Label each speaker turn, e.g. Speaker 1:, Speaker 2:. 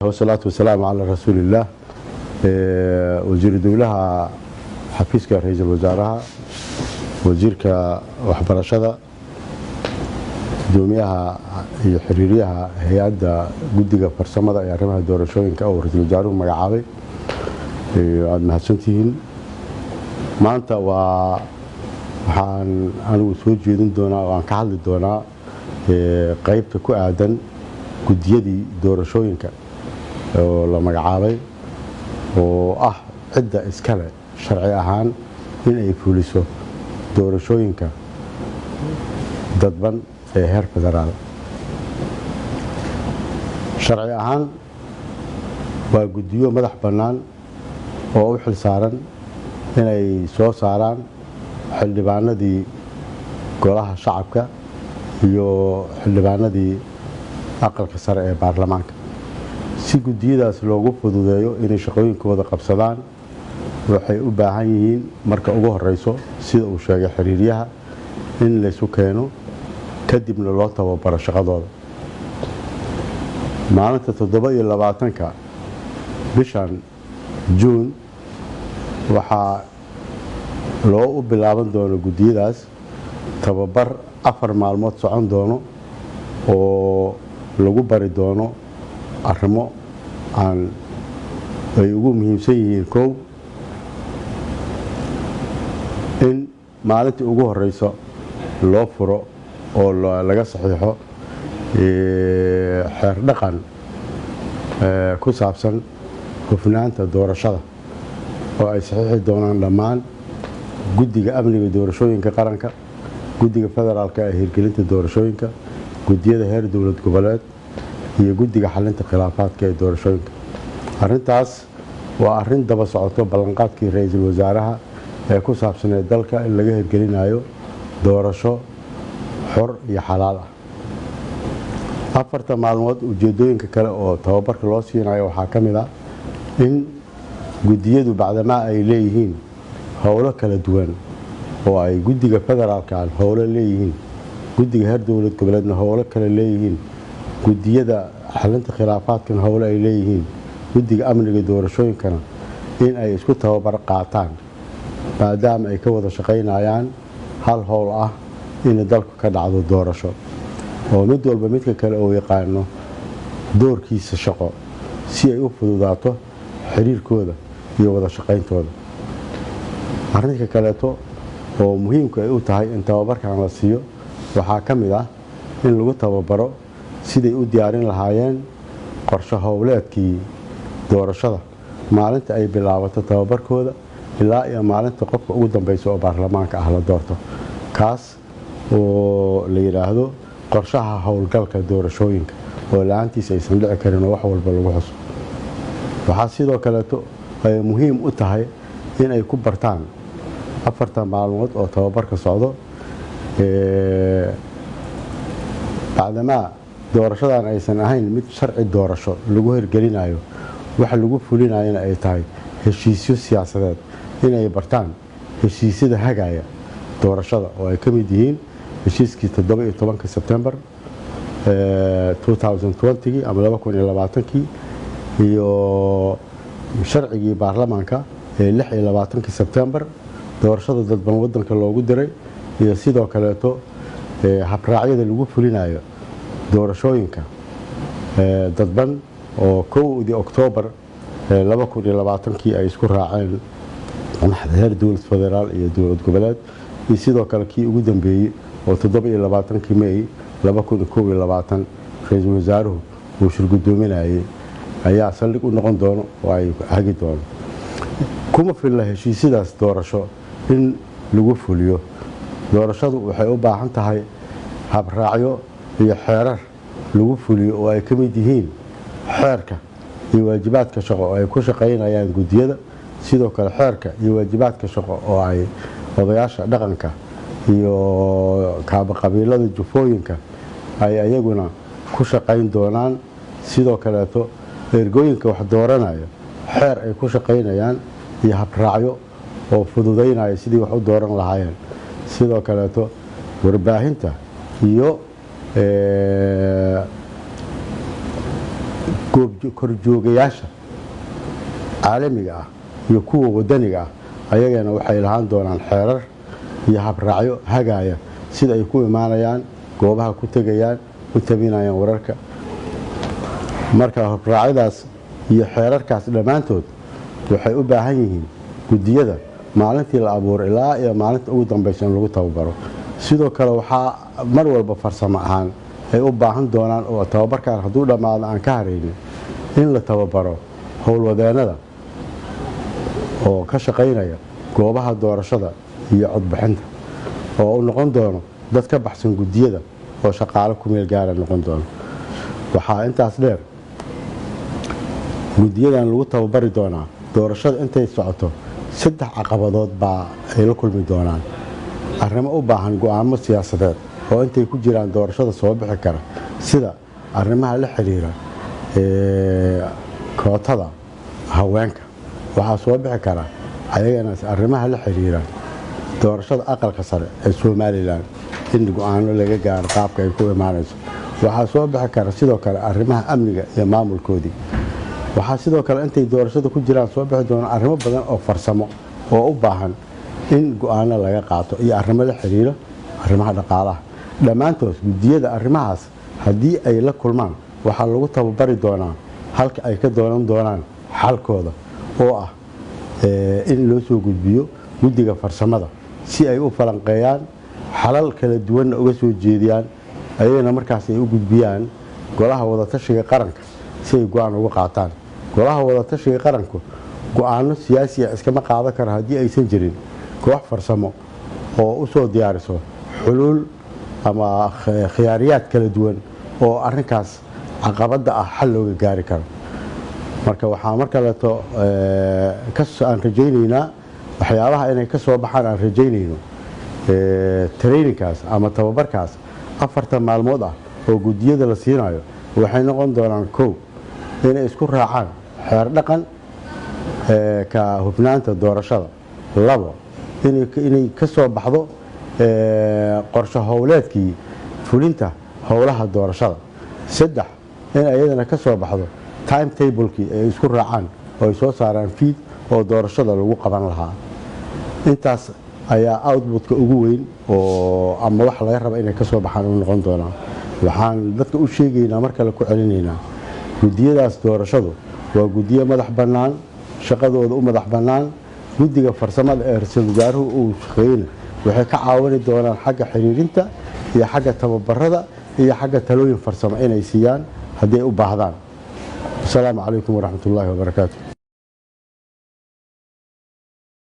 Speaker 1: Wasalaatu wasalaamu calaa rasuuliillaah. Wasiiru dowlaha xafiiska ra-iisul wasaaraha, wasiirka waxbarashada, gudoomiyaha iyo xiriiryaha hay-adda guddiga farsamada ee arrimaha doorashooyinka oo ra-iisul wasaaruhu magacaabay, aada mahadsantihiin. Maanta waa waxaan anigu soo jeedin doonaa oo aan ka hadli doonaa qeybta ku aadan guddiyadii doorashooyinka oo la magacaabay, oo ah cidda iskale sharci ahaan in ay fuliso doorashooyinka dadban ee heer federaal. Sharci ahaan waa guddiyo madax bannaan oo u xil saaran inay soo saaraan xildhibaanadii golaha shacabka iyo xildhibaanadii aqalka sare ee baarlamaanka. Si guddiyadaas loogu fududeeyo inay shaqooyinkooda qabsadaan, waxay u baahan yihiin marka ugu horeyso, sida uu sheegay xiriiryaha, in laysu keeno kadibna loo tababaro shaqadooda. Maalinta 27-ka bishan Juun waxaa loo u bilaaban doono guddiyadaas tababar 4 maalmood socon doono oo lagu bari doono arrimo aan ay ugu muhiimsan yihiin: kow, in maalintii ugu horeyso loo furo oo laga saxiixo xeer dhaqan ku saabsan hufnaanta doorashada oo ay saxiixi doonaan dhammaan guddiga amniga doorashooyinka qaranka, guddiga federaalka ee hirgelinta doorashooyinka, guddiyada heer dowlad goboleed iyo guddiga xalinta khilaafaadka ee doorashooyinka. Arrintaas waa arrin daba socoto ballanqaadkii ra-iisul wasaaraha ee ku saabsanee dalka in laga hirgelinayo doorasho xor iyo xalaal ah. 4-ta maalmood ujeedooyinka kale oo tababarka loo siinayo waxaa ka mid ah in guddiyadu, bacdamaa ay leeyihiin howlo kala duwan oo ay guddiga federaalka howlo leeyihiin, guddiga heer dowlad goboleedna howlo kale leeyihiin, guddiyada xalinta khilaafaadkana howlo ay leeyihiin, guddiga amniga doorashooyinkana, in ay isku tababar qaataan maadaama ay ka wada shaqaynayaan hal howl ah, inay dalku ka dhacdo doorasho, oo mid walba midka kale uu yaqaano doorkiisa shaqo, si ay u fududaato xiriirkooda iyo wada shaqayntooda. Arrinka kaleeto oo muhiimku ay u tahay in tababarkan la siiyo waxaa ka mid ah in lagu tababaro siday u diyaarin lahaayeen qorshe howleedkii doorashada maalinta ay bilaabato tababarkooda ilaa iyo maalinta qofka ugu dambeysa oo baarlamaanka ah la doorto, kaas oo la yidhaahdo qorshaha howlgalka doorashooyinka, oo la-aantiisa aysan dhici karin oo wax walba lagu xuso. Waxaa sidoo kaleeto ay muhiim u tahay in ay ku bartaan 4-tan maalmood oo tababarka socdo, bacdamaa doorashadan aysan ahayn mid sharci doorasho lagu hirgelinayo, waxa lagu fulinayona ay tahay heshiisyo siyaasadeed, inay bartaan heshiisyada hagaya doorashada oo ay ka mid yihiin heshiiskii 17-ka Sebtembar 2020 ama 2020-kii iyo sharcigii baarlamaanka ee 26-kii Sebtembar doorashada dadban wadanka loogu diray, iyo sidoo kaleeto habraacyada lagu fulinayo doorashooyinka dadban oo 1-dii Oktoobar 2020-kii ay isku raaceen heer dowlad federaal iyo dowlad goboleed, iyo sidoo kale kii ugu dambeeyey oo 27-kii May 2021 ra-iisul wasaaruhu uu shirgudoominayay ayaa saldhig u noqon doono oo ay hagi doono. Kuma filla heshiisyadaas doorasho in lagu fuliyo doorashadu, waxay u baahan tahay habraacyo iyo xeerar lagu fuliyo oo ay ka mid yihiin xeerka iyo waajibaadka shaqo oo ay ku shaqaynayaan guddiyada, sidoo kale xeerka iyo waajibaadka shaqo oo ay odayaasha dhaqanka iyo kaabaqabiilada jufooyinka ay ayaguna ku shaqayn doonaan, sidoo kaleeto ergooyinka wax dooranaya xeer ay ku shaqaynayaan iyo habraacyo oo fududaynaya sidii wax u dooran lahaayeen, sidoo kaleeto warbaahinta iyo Korjoogayaasha caalamiga ah iyo kuwa wadaniga ah ayagana waxay lahaan doonaan xeerar iyo habraacyo hagaaya sida ay ku imaanayaan goobaha, ku tegayaan, u tabinayaan wararka. Marka habraacyadaas iyo xeerarkaas dhammaantood waxay u baahan yihiin guddiyada maalintii la abuuro ilaa iyo maalinta ugu dambaysa in lagu tababaro. Sidoo kale waxaa mar walba farsamo ahaan ay u baahan doonaan, oo tababarkan hadduu dhammaado aan ka haraynin, in la tababaro howlwadeennada oo ka shaqaynaya goobaha doorashada iyo codbixinta, oo u noqon doono dad ka baxsan guddiyada oo shaqaalo ku meel gaara noqon doono. Waxaa intaas dheer, guddiyadan lagu tababari doonaa doorashada intay socoto 3 caqabadood baa ay la kulmi doonaan: arrimo u baahan go'aamo siyaasadeed oo intay ku jiraan doorashada soo bixi kara, sida arrimaha la xiriira kootada haweenka. Waxaa soo bixi kara ayagana arrimaha la xiriira doorashada aqalka sare ee Somalilan, in go'aano laga gaaro qaabka ay ku imaanayso. Waxaa soo bixi kara sidoo kale arrimaha amniga iyo maamulkoodii. Waxaa sidoo kale intay doorashada ku jiraan soo bixi doona arrimo badan oo farsamo oo u baahan in go'aano laga qaato iyo arrimo la xiriira arrimaha dhaqaalaha. Dhammaantood guddiyada arrimahaas haddii ay la kulmaan waxaa lagu tababari doonaa halka ay ka doonan doonaan xalkooda, oo ah in loo soo gudbiyo guddiga farsamada si ay u falanqeeyaan, xalal kala duwanna uga soo jeediyaan, ayagana markaas ay u gudbiyaan golaha wadatashiga qaranka si ay go'aan uga qaataan. Golaha wadatashiga qaranku go'aano siyaasi ah iskama qaadan karo haddii aysan jirin koox farsamo oo u soo diyaariso xuluul ama khiyaariyaad kala duwan oo arrinkaas caqabadda ah xal looga gaari karo. Marka waxaa mar kaleeto aan rajaynaynaa waxyaabaha inay ka soo baxaan, aan rajaynayno training-kaas ama tababarkaas 40 maalmood ah oo guddiyada la siinayo, waxay noqon doonaan: 1, inay isku raacaan xeer dhaqan ka hufnaanta doorashada; 2, inay ka soo baxdo qorshe howleedkii fulinta howlaha doorashada; 3, in ayadana ka soo baxdo time table-kii ay isku raacaan oo ay soo saaraan fiid oo doorashada lagu qaban lahaa. Intaas ayaa output-ka ugu weyn oo ama wax laga raba inay ka soo baxaan u noqon doonaa. Waxaan dadka u sheegaynaa, mar kale ku celinaynaa, guddiyadaas doorashadu waa guddiyo madax bannaan, shaqadooda u madax bannaan. Guddiga farsamada ee ra-iisul wasaaruhu uu shaqeeyna waxay ka caawini doonaan xagga xiriirinta iyo xagga tababarada iyo xagga talooyin farsamo inay siiyaan haddii ay u baahdaan. Asalaamu calaykum waraxmatullaahi wabarakaatu.